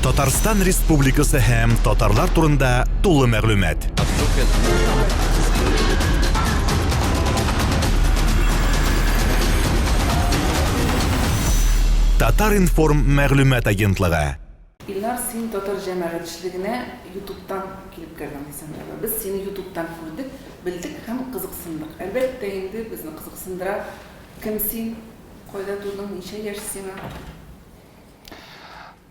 Татарстан Республикасы һәм татарлар турында тулы мәгълүмат. Татар-информ мәгълүмат агентлыгы. Илнар, син татар җәмәгатьчелегенә Ютубтан килеп кердең дисәм дә була. Без сине Ютубтан күрдек, белдек һәм кызыксындык. Әлбәттә инде, безне кызыксындыра, кем син, кайда тудың, ничә яшь сиңа?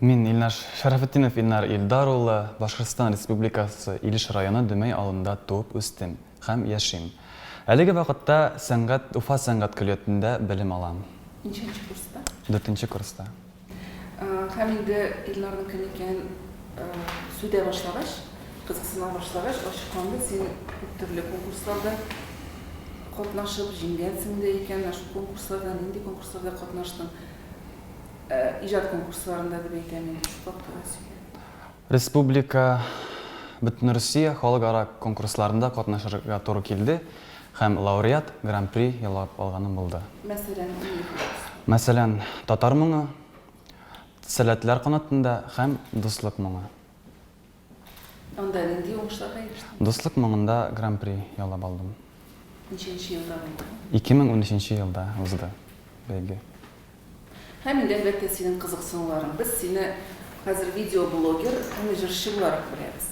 Мин Илнар Шәрәфетдинов Илнар Илдар улы, Башкортстан Республикасы Илеш районы Дөмәй авылында туып үстем һәм яшим. Әлеге вакытта сәнгать Уфа сәнгать көллиятендә белем алам. Ничәнче курста? Дүртенче курста. Һәм инде Илнарның кем икәнен сүтә башлагач, кызыксына башлагач, ачыкланды, син күп төрле конкурсларда катнашып, җиңгәнсең дә икән. Менә шул конкурсларда, нинди конкурсларда катнаштың? Иҗат конкурсларында дип әйтәм инде, шул хакта да сөйлә. Республика, Бөтенрусия, халыкара конкурсларында катнашырга туры килде һәм лауреат, гран-при яулап алганым булды. Мәсәлән, нинди конкурслар? Мәсәлән, Татар моңы, Сәләтләр канатында һәм Дуслык моңы. Анда нинди уңышларга ирештең? Дуслык моңында гран-при яулап алдым. Ничәнче елда булды? 2013 елда узды бәйге. Һәм инде, әлбәттә, синең кызыксынуларың. Без сине хәзер видеоблогер һәм җырчы буларак беләбез.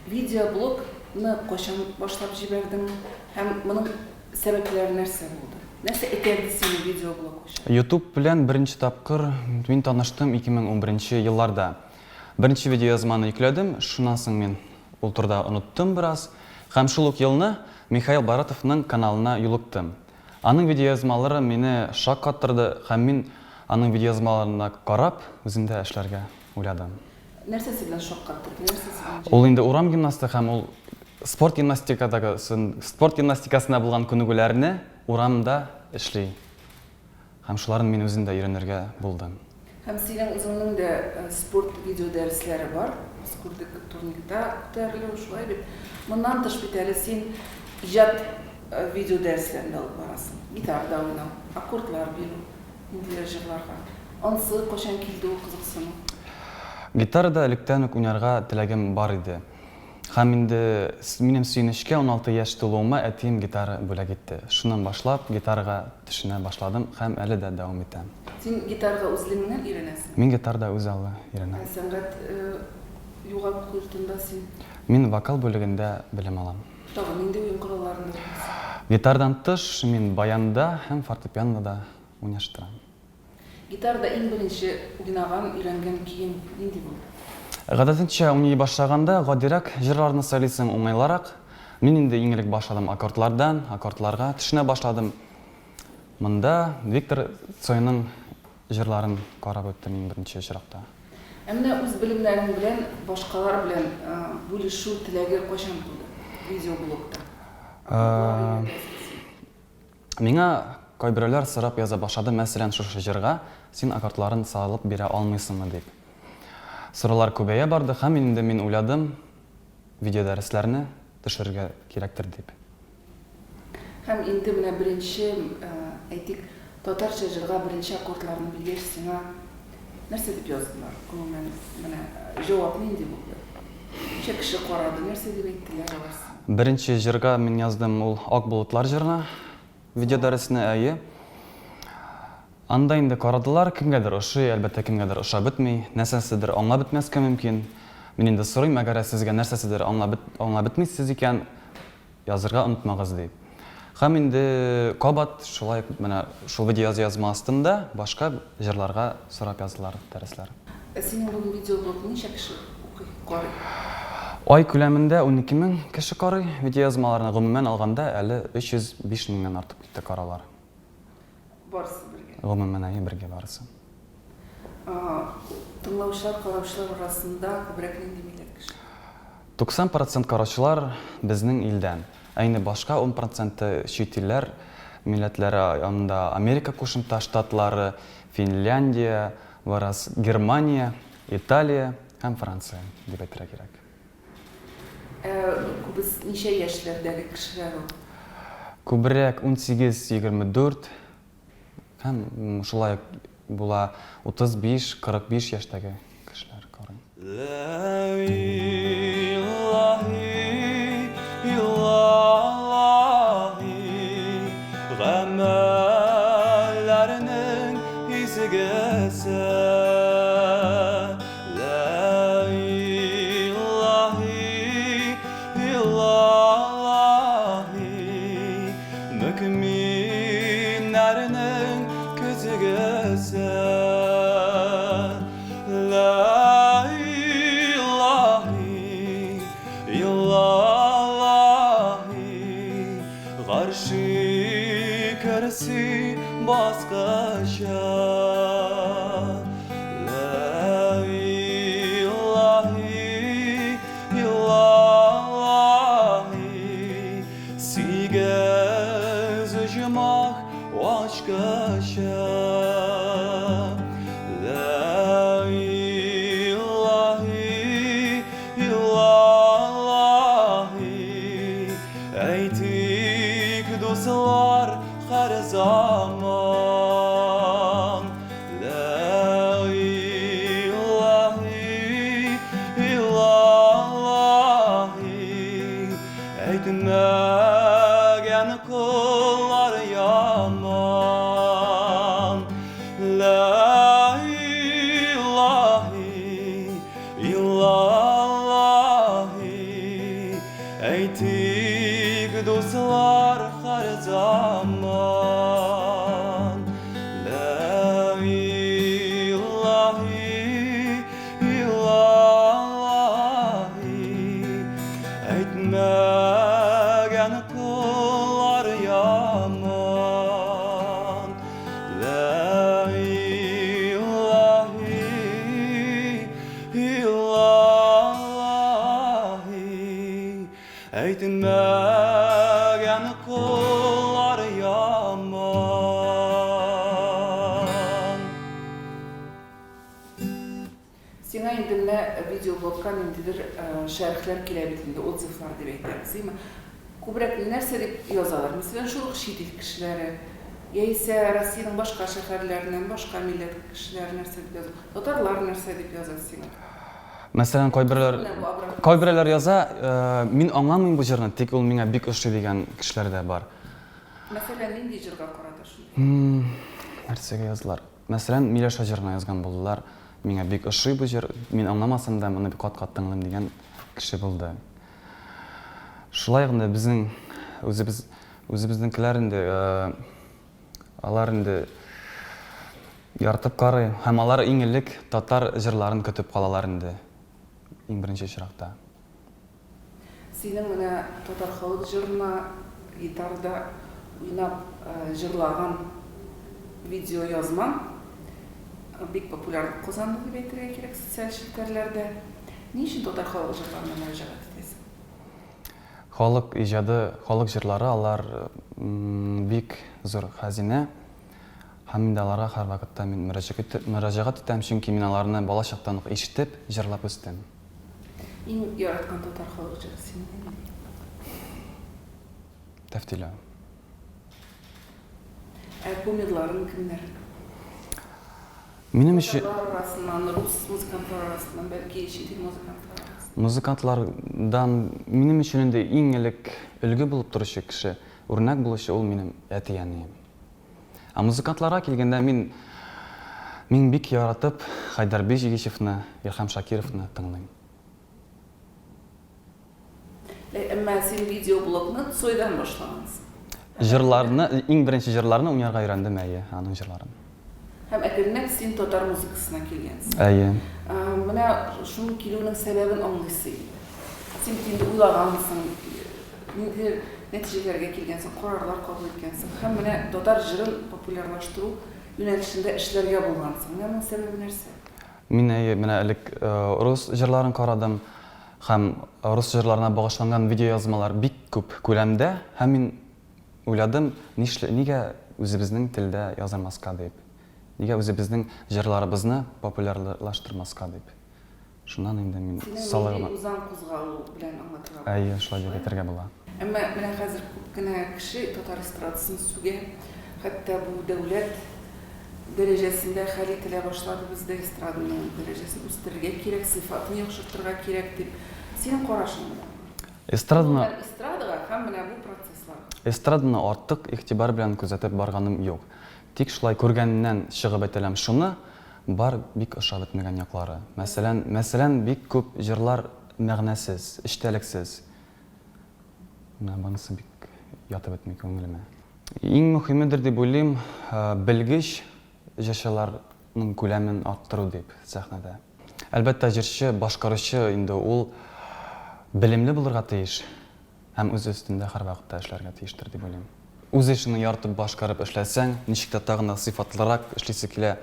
Видеоблогны кайчан башлап җибәрдең һәм моның сәбәпләре нәрсә булды? Нәрсә этәрде сине видеоблог ачарга? Ютуб белән беренче тапкыр мин таныштым 2011 елларда. Беренче видеоязманы йөкләдем, шуннан соң мин ул турыда оныттым бераз. Һәм шул ук елны Михаил Баратовның каналына юлыктым. Аның видеоязмалары мине шаккаттырды һәм мин аның видеоязмаларына карап, үзем дә эшләргә уйладым. Нәрсәсе белән шаккаттырды, нәрсәсе белән җәлеп Ул инде урам гимнасты һәм ул спорт гимнастикадагы спорт гимнастикасында булган күнегүләрне урамда эшли. Һәм шуларын мин үзем дә өйрәнергә булдым. Һәм синең үзеңнең дә спорт видеодәресләре бар. Без күрдек, турникта күтәрелү, шулай бит? Моннан тыш бит әле син иҗат видеодәресләрен дә алып барасың. Гитарада уйнау, аккордлар бирү, ниндидер җырларга. Ансы кайчан килде ул кызыксыну? Гитарада электән үк уйнарга теләгем бар иде. Һәм инде минем сөенечкә, 16 яшь тулуыма әтием гитара бүләк итте. Шуннан башлап гитарага төшенә башладым һәм әле дә дәвам итәм. Син гитарага үзлегеңнән өйрәнәсеңме? Мин гитарада үзаллы өйрәнәм. Ә сәнгать югары уку йортында син? Мин вокал бүлегендә белем алам. Тагын нинди уен коралларында уйныйсың? Гитарадан тыш, мин баянда һәм фортепианода уйнаштырам. Гитарада иң беренче уйнаган, өйрәнгән көең нинди булды? Гадәтенчә, уйный башлаганда гадирәк җырларны сайлыйсың, уңайларак. Мин инде иң элек башладым аккордлардан, аккордларга төшенә башладым. Монда Виктор Цойның җырларын карап үттем иң беренче очракта. Ә менә үз белемнәрең белән башкалар белән бүлешү теләге кайчан туды? Видеоблогта. Аккордлар өйрәтәсең син. Миңа кайберәүләр сорап яза башлады, мәсәлән, шушы җырга син аккордларын салып бирә алмыйсыңмы дип. Сораулар күбәя барды һәм инде мин уйладым, видеодәресләрне төшерергә кирәктер дип. Һәм инде менә беренче, әйтик, татарча җырга беренче аккордларны биргәч, сиңа нәрсә дип яздылар? Гомумән, менә җавап нинди булды? Ничә кеше карады, нәрсә дип әйттеләр алар сиңа? Беренче җырга мин яздым ул Ак болытлар җырына видеодәресне, әйе. Анда инде карадылар, кемгәдер ошый, әлбәттә, кемгәдер ошап бетми, нәрсәседер аңлап бетмәскә мөмкин. Мин инде сорыйм, әгәр сезгә нәрсәседер аңлап аңлап бетмисез икән, Язырга онытмагыз, ди. Һәм инде кабат шулай ук менә шул видеоязма астында башка җырларга сорап яздылар дәресләр. Ә синең бүген видеоблогны ничә кеше укый, карый? Ай күләмендә 12 мең кеше карый видеоязмаларны, гомумән алганда әле 305 меңнән артып китте караулар. Барысы бергә? Гомумән, әйе, бергә барысы. Тыңлаучылар, караучылар арасында күбрәк нинди милләт кешеләре? 90 процент караучылар безнең илдән. Ә инде башка ун проценты чит илләр милләтләре, анда Америка Кушымта Штатлары, Финляндия, бераз Германия, Италия һәм Франция дип әйтергә кирәк. Ә күбес ничә яшьләрдәге кешеләр ул? Күбрәк 18-24 һәм шулай ук. була, 35, 45 яшьтәге кешеләр карый. Лә илаһи иллаллаһи Гамәлләрнең изгесе Лә илаһи иллаллаһи Мөэминнәрнең көзгесе Лә илаһи иллаллаһи Гарши көрси баскычы Лә илаһи иллаллаһи Сигез оҗмах ачкычы Лә илаһи иллаллаһи Әйтик, дуслар, һәр заман Лә илаһи иллаллаһи Әйтмәгән коллар яман. Лә илаһи иллаллаһи, әйтик, дуслар, һәр заман. Лә илаһи иллаллаһи, Әйтмәгән куллар яман, Лә илаһи иллаллаһи. Әйтмәгән куллар яман. Сиңа инде менә видеоблогка ниндидер шәрехләр килә бит инде, отзывлар дип әйтәбез, әйме? Күбрәк нәрсә дип язалар? Мәсәлән, шул ук чит ил кешеләре, яисә Россиянең башка шәһәрләреннән башка милләт кешеләре нәрсә дип яза? Татарлар нәрсә дип яза сиңа? Мәсәлән, кайберәүләр кайберәүләр яза, мин аңламыйм бу җырны, тик ул миңа бик ошый дигән кешеләр дә бар. Мәсәлән, нинди җырга карата шундый? Нәрсәгә яздылар? Мәсәлән, Миләүшә җырына язган булдылар. Миңа бик ошый бу җыр, мин аңламасам да, моны кат-кат тыңлыйм дигән кеше булды. Шулай ук инде безнең үзебез, үзебезнекеләр инде, алар инде яратып карый һәм алар иң элек татар җырларын көтеп калалар инде, иң беренче очракта. Синең менә татар халык җырына гитарада уйнап җырлаган видеоязмаң бик популярлык казанды дип әйтергә кирәк социаль челтәрләрдә. Ни өчен татар халык җырларына мөрәҗәгать итәсең? Халык иҗады, халык җырлары алар бик зур хәзинә. Һәм инде аларга һәрвакытта мин мөрәҗәгать итәм, чөнки мин аларны балачактан ук ишетеп, җырлап үстем. Иң яраткан татар халык җыры синең нинди? Тәфтилә. Ә кумирларың кемнәр? Минем өчен Татарлар арасыннан, рус музыкантлар арасыннан, бәлки чит ил музыкантлары арасыннан. Музыкантлардан минем өчен инде иң элек өлге булып торучы кеше, үрнәк булучы ул минем әти-әнием. Ә музыкантларга килгәндә, мин мин бик яратып Хайдар Бижигичевны, Илһам Шакировны тыңлыйм. Әмма син видеоблогны Цойдан башлагансың. Җырларны, иң беренче җырларны уйнарга өйрәндем, әйе, аның җырларын. Һәм әкренләп син татар музыкасына килгәнсең. Әйе. Менә шул килүнең сәбәбен аңлыйсы иде. Син бит инде уйлагансың, ниндидер нәтиҗәләргә килгәнсең, карарлар кабул иткәнсең һәм менә татар җырын популярлаштыру юнәлешендә эшләргә булгансың. Менә моның сәбәбе нәрсә? Мин, әйе, менә элек рус җырларын карадым һәм рус җырларына багышланган видеоязмалар бик күп күләмдә һәм мин уйладым, нишлә, нигә үзебезнең телдә язырмаска дип, нигә үзебезнең җырларыбызны популярлаштырмаска дип. Шуннан инде мин Синең милли салыгыма. үзаң кузгалу белән аңлатырга була. Әйе, шулай дип әйтергә була. Әмма менә хәзер күп кенә кеше татар эстрадасын сүгә, хәтта бу дәүләт. дәрәҗәсендә хәл ителә башлады бездә, эстраданың дәрәҗәсен үстерергә кирәк, сыйфатын яхшыртырга кирәк дип. Синең карашың менә. Эстраданы Гомумән эстрадага һәм менә бу процессларга. Эстраданы артык игътибар белән күзәтеп барганым юк. Тик шулай күргәннән чыгып әйтәләм шуны, бар бик ошап бетмәгән яклары. Мәсәлән, мәсәлән, бик күп җырлар мәгънәсез, эчтәлексез. Менә монысы бик ятып бетми күңелемә. Иң мөхимедер дип уйлыйм, белгеч җырчыларның күләмен арттыру дип сәхнәдә. Әлбәттә, җырчы, башкаручы инде ул белемле булырга тиеш һәм үз өстендә һәрвакытта эшләргә тиештер дип уйлыйм. Үз эшеңне яратып башкарып эшләсәң, ничек тә тагын да сыйфатлырак эшлисе килә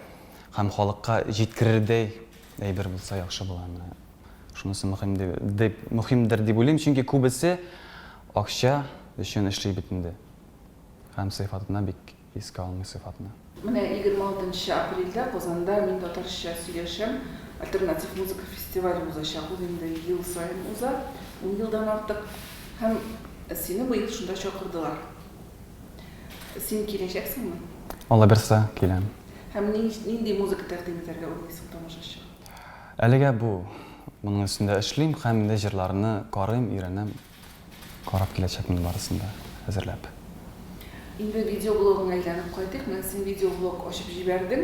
һәм халыкка җиткерердәй әйбер булса яхшы була. Менә шунысы мөһим дип, мөһимдер дип уйлыйм, чөнки күбесе акча өчен эшли бит инде һәм сыйфатына бик Искә алмый сыйфатны. Менә 26 нчы апрельдә Казанда Мин татарча сөйләшәм альтернатив музыка фестивале узачак. Ул инде ел саен уза, ун елдан артык. Һәм сине быел шунда чакырдылар. Син киләчәксеңме? Алла бирса, киләм. Һәм нинди музыка тәкъдим итәргә уйлыйсың тамашачыга? Әлегә бу, моның өстендә эшлим һәм инде җырларны карыйм, өйрәнәм. Карап киләчәкмен барысын да әзерләп. Инде видеоблогыңа әйләнеп кайтыйк. Менә син видеоблог ачып җибәрдең.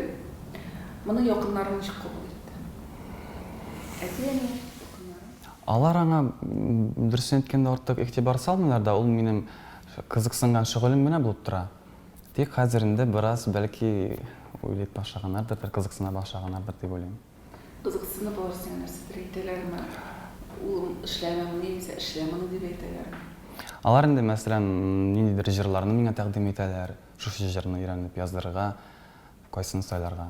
Моны якыннарың ничек кабул итте? Әти-әни, якыннарың? Алар аңа, дөресен әйткәндә, артык игътибар салмыйлар да, ул минем кызыксынган шөгылем генә булып тора. Тик хәзер инде бераз, бәлки, уйлый башлаганнардыр, кызыксына башлаганнардыр дип уйлыйм. Кызыксынып алар сиңа нәрсәдер әйтәләрме? Улым, эшләмә моны яисә эшлә моны дип әйтәләрме? Алар инде, мәсәлән, ниндидер җырларны миңа тәкъдим итәләр, шушы җырны өйрәнеп яздырырга, кайсын сайларга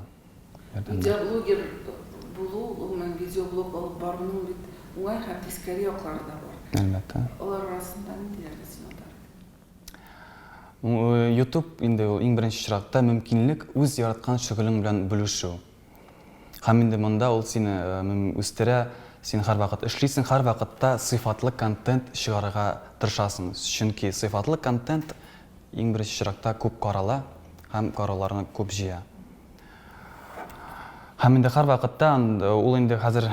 ярдәм. Видеоблогер булу, гомумән, видеоблог алып баруның бит уңай һәм тискәре яклары да бар. Әлбәттә. Алар арасында ниндиләрне син атар идең? Ютуб инде ул иң беренче чиратта мөмкинлек үз яраткан шөгылең белән бүлешү. Һәм инде монда ул сине үстерә, син һәрвакыт эшлисең, һәрвакытта сыйфатлы контент чыгарырга тырышасың. Чөнки сыйфатлы контент иң беренче чиратта күп карала һәм карауларны күп җыя. Һәм инде һәрвакытта ул инде хәзер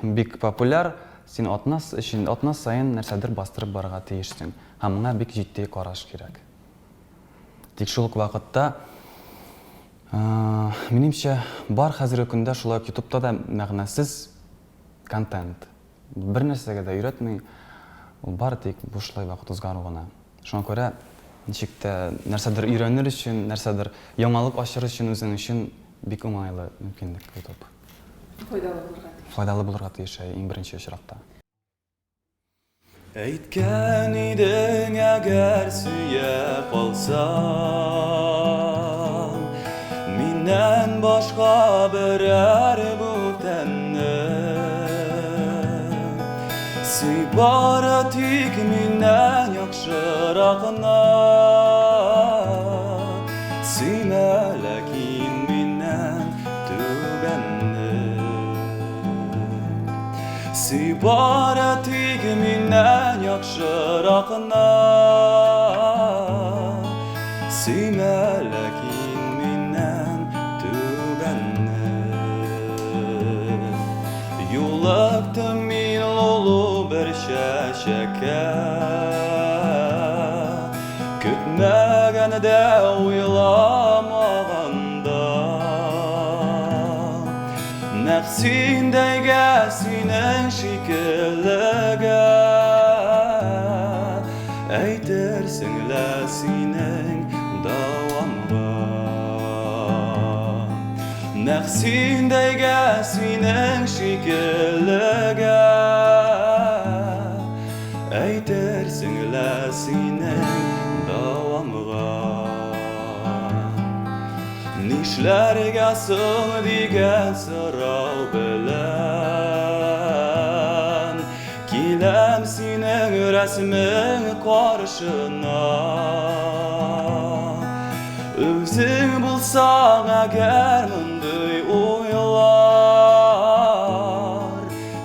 бик популяр, син атна өчен атна саен нәрсәдер бастырып барырга тиешсең. Һәм моңа бик җитди караш кирәк. Тик шул ук вакытта Минемчә, бар хәзерге көндә шулай ук ютубта да мәгънәсез контент. Бер нәрсәгә дә өйрәтми, ул бары тик бушлай вакыт узгару гына. Шуңа күрә ничек тә нәрсәдер өйрәнер өчен, нәрсәдер яңалык ачыр өчен үзең өчен бик уңайлы мөмкинлек ютуб. Файдалы булырга тиеш. Файдалы булырга тиеш, әйе, иң беренче очракта. Әйткән идең, әгәр сөя калсам, Миннән башка берәр бүтәнне. Сөй бары тик миннән яхшыракны, Сөймә ләкин миннән түбәнне. Сөй бары тик миннән яхшыракны, Сөймә ләкин миннән түбәнне. Юлыктым мин олы бер чәчәккә, Көтмәгәндә, уйламаганда. Нәкъ синдәйгә, синең шикеллегә, Әйтерсең лә синең дәвамга. Нәкъ синдәйгә, синең шикеллегә, Әйтерсең лә синең дәвамга. Нишләргә соң дигән сорау белән Киләм синең рәсемең каршына. Үзең булсаң әгәр мондый уйлар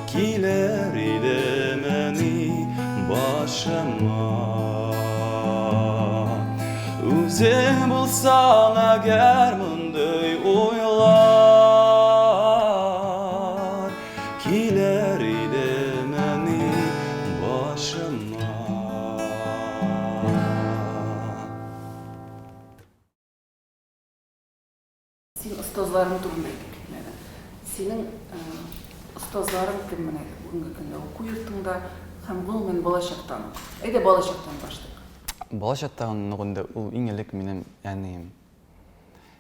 Килер идемени башыма? Үзең булсаң әгәр мондый уйлар. Килер идемени башыма? Син остазларың турында әйтеп китмәдең. Синең остазларың кем менә бүгенге көндә уку йортыңда һәм гомумән балачактан ук? Әйдә балачактан башлыйк. Балачактан ук инде ул иң элек минем әнием.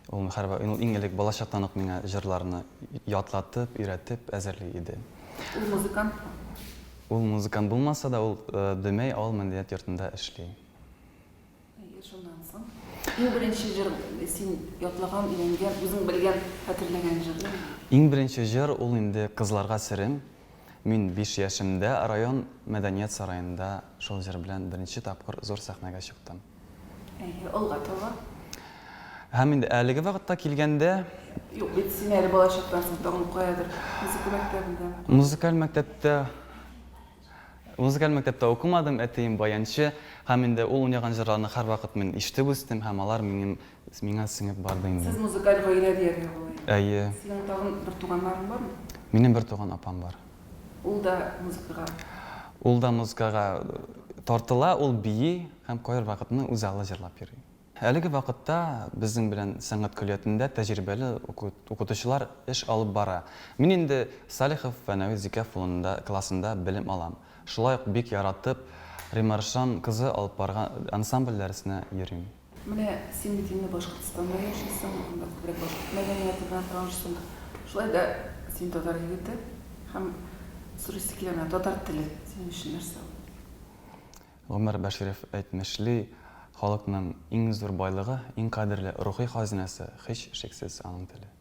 Ул һәрва ул иң элек балачактан ук миңа җырларны ятлатып, өйрәтеп әзерли иде. Ул музыкантмы? Ул музыкант булмаса да, ул Дөмәй авыл мәдәният йортында эшли. Әйе, шуннан соң. Иң беренче җыр син ятлаган, өйрәнгән, үзең белгән, хәтерләгән җыр нинди? Иң беренче җыр ул инде Кызларга серем. Мин биш яшемдә район мәдәният сараенда шул җыр белән беренче тапкыр зур сәхнәгә чыктым. Әйе, алга таба. Һәм инде әлеге вакытта килгәндә. Юк, бит син әле балачактан соң тагын каядыр музыка мәктәбендә. Музыкаль мәктәптә Музыкаль мәктәптә укымадым, әтием баянчы, һәм инде ул уйнаган җырларны һәрвакыт мин ишетеп үстем һәм алар минем миңа сеңеп барды инде. Сез музыкаль гаилә дияргә була инде. Әйе. Синең тагын бертуганнарың бармы? Минем бертуган апам бар. Ул да музыкага? Ул да музыкага тартыла, ул бии һәм кайбер вакытны үзаллы җырлап йөри. Әлеге вакытта безнең белән сәнгать көллиятендә тәҗрибәле укытучылар эш алып бара. Мин инде Салихов Фәнәви Зикәф улында классында белем алам. Шулай ук бик яратып Римма Ршан кызы алып барган ансамбль дәресенә йөрим. Менә син бит инде Башкортстанда яшисең, анда күбрәк башкорт мәдәнияте белән танышсың. Шулай да син татар егете һәм сорыйсы килә, менә татар теле синең өчен нәрсә ул? Гомәр Бәширов әйтмешли, халыкның иң зур байлыгы, иң кадерле рухи хазинәсе, һич шиксез, аның теле.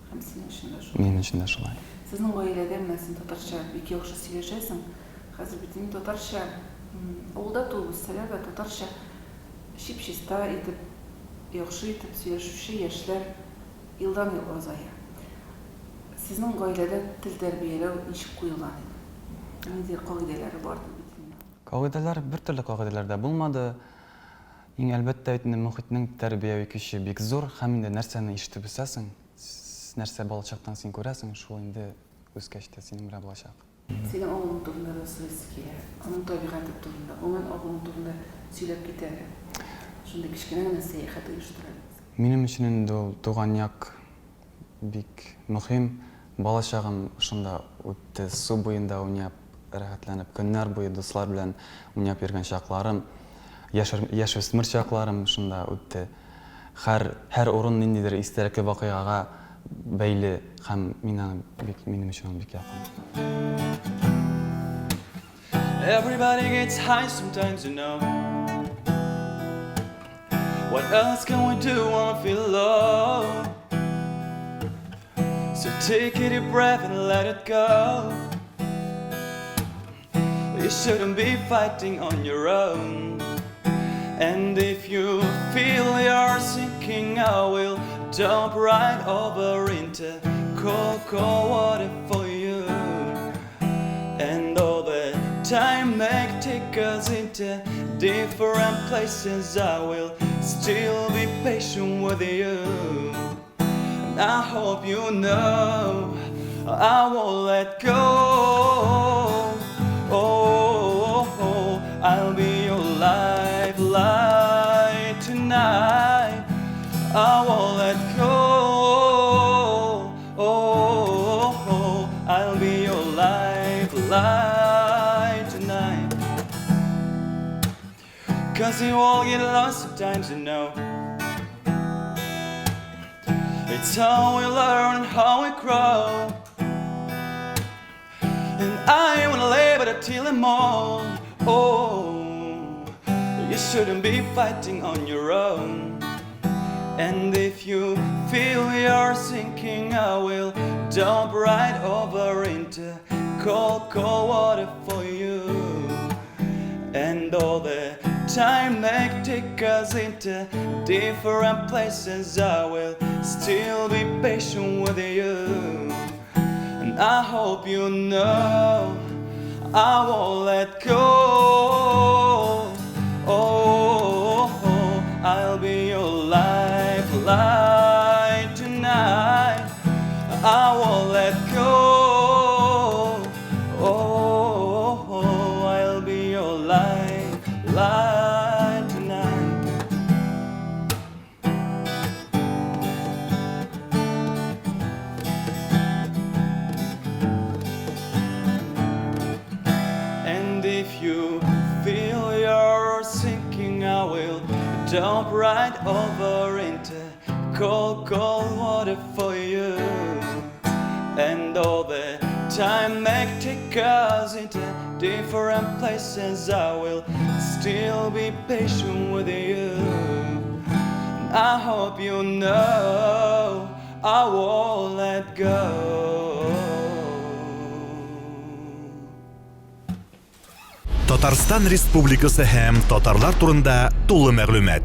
Һәм синең өчен дә шулай. Минем өчен дә шулай. Сезнең гаиләдә менә син татарча бик яхшы сөйләшәсең. Хәзер бит инде татарча, авылда туып үссәләр дә, татарча чип-чиста итеп, яхшы итеп сөйләшүче яшьләр елдан-ел азая. Сезнең гаиләдә тел тәрбияләү ничек куелган иде? Ниндидер кагыйдәләре бардыр бит инде. Кагыйдәләр, бертөрле кагыйдәләр дә булмады. Иң әлбәттә бит инде мохитнең тәрбияви көче бик зур һәм инде нәрсәне ишетеп үсәсең, нәрсә балачактан син күрәсең, шул инде үскәч тә синең белән булачак. Синең авылың турында да сорыйсы килә. Аның табигате турында, гомумән авылың турында сөйләп кит әле. Шундый кечкенә генә сәяхәт оештыр әле безгә. Минем өчен инде ул туган як Бик мөһим. Балачагым шунда үтте. Су буенда уйнап, рәхәтләнеп, көннәр буе дуслар белән уйнап йөргән чакларым, яшүсмер чакларым шунда үтте. Һәр, һәр урын ниндидер истәлекле вакыйгага бәйле һәм мин аны бик, минем өчен ул бик якын. Everybody gets high sometimes, you know. What else can we do when we feel low? So take a deep breath and let it go. You shouldn't be fighting on your own. And if you feel you're sinking, I will jump right over into cold, cold water for you. And all the time may take us into different places, I will still be patient with you. And I hope you know I won't let go. Oh, oh, I'll be your lifeline tonight. I won't let go. Oh, oh, I'll be your lifeline tonight. Cause you all get lost sometimes, you know. It's how we learn, how we grow. And I wanna live it till I'm old. Oh, you shouldn't be fighting on your own. And if you feel you're sinking, I will jump right over into cold, cold water for you. And all the time may take us into different places, I will still be patient with you. And I hope you know I won't let go. Oh, oh, I'll be your lifeline tonight. I won't let go. Jump right over into cold, cold water for you. And all the time may take us into different places, I will still be patient with you. I hope you know I won't let go. Татарстан Республикасы һәм татарлар турында тулы мәгълүмат.